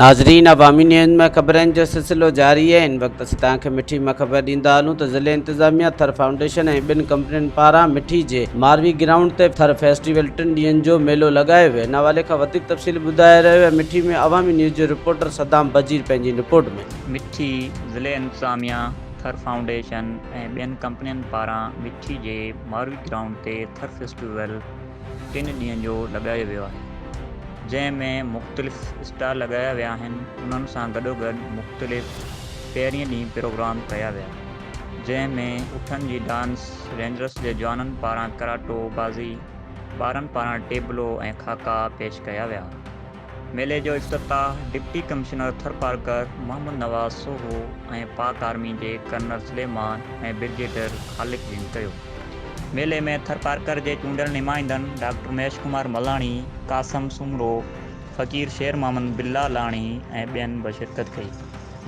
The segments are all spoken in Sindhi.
ناظرين عوامي نيوز ۾ خبرن جو سلسلو جاري آهي هن وقت اسين توهان کي مٺي مان خبر ڏيندا هلون ته ضلعي انتظاميا ٿر فائونڊيشن ۽ ٻين ڪمپنين پاران مٺي جي ماروي گرائونڊ تي ٿر فيسٽيول ٽن ڏينهن جو ميلو لڳايو ويو ان حوالي کان وڌيڪ تفصيل ٻڌائي رهيو آهي مٺي ۾ عوامي نيوز جو رپورٽر صدام بجير پنهنجي رپورٽ ۾. مٺي، ضلعي انتظاميا ٿر فائونڊيشن ۽ ٻين ڪمپنين پاران مٺي جي ماروي گرائونڊ تي ٿر فيسٽيول ٽن ڏينهن جو لڳايو ويو آهي جنهن ۾ مختلف اسٽال لڳايا ويا آهن انهن سان گڏوگڏ مختلف پهرين ڏينهن پروگرام ڪيا ويا جنهن ۾ اٺن جي ڊانس، رينجرس جي جوانن پاران ڪراٽو بازي، ٻارن پاران ٽيبلو ۽ خاڪا پيش ڪيا ويا. ميلي جو افتتاح ڊپٽي ڪمشنر ٿرپارڪر محمد نواز سوهو ۽ پاڪ آرمي جي ڪرنل سليمان ۽ برگيڊيئر خالق جن ڪيو. ميلي ۾ ٿرپارڪر جي چونڊيل نمائندن ڊاڪٽر مهيش ڪمار ملاڻي، قاسم سومرو، فقير شير محمد بلا لاڻي ۽ ٻين به شرڪت ڪئي.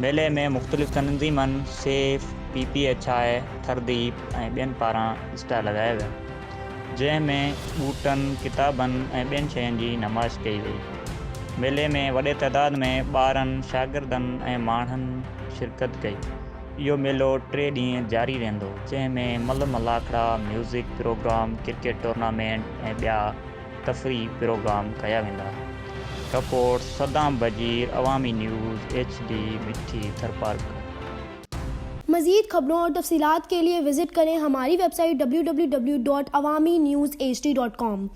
ميلي ۾ مختلف تنظيمن سيف، P P H I, Thardeep ۽ ٻين پاران اسٽال لڳايا ويا. جنهن ۾ ٻوٽن، ڪتابن ۽ ٻين شين جي نمائش ڪئي وئي. ميلي ۾ وڏي تعداد ۾ ٻارن، شاگردن ۽ ماڻهن شرڪت ڪئي. اهو ميلو ٽي ڏينهن جاري رهندو، جنهن ۾ ملهه ملاکڙا، ميوزڪ پروگرام، ڪرڪيٽ ٽورنامينٽ ۽ ٻيا تفريحي پروگرام ڪيا ويندا. Report, Saddam Bajeer, Awami news, H D, Mithi, Tharparkar. مزيد خبرون اور تفصيلات ڪي ليي وزٽ ڪرين ھماري website W W W dot Awami news H D dot com.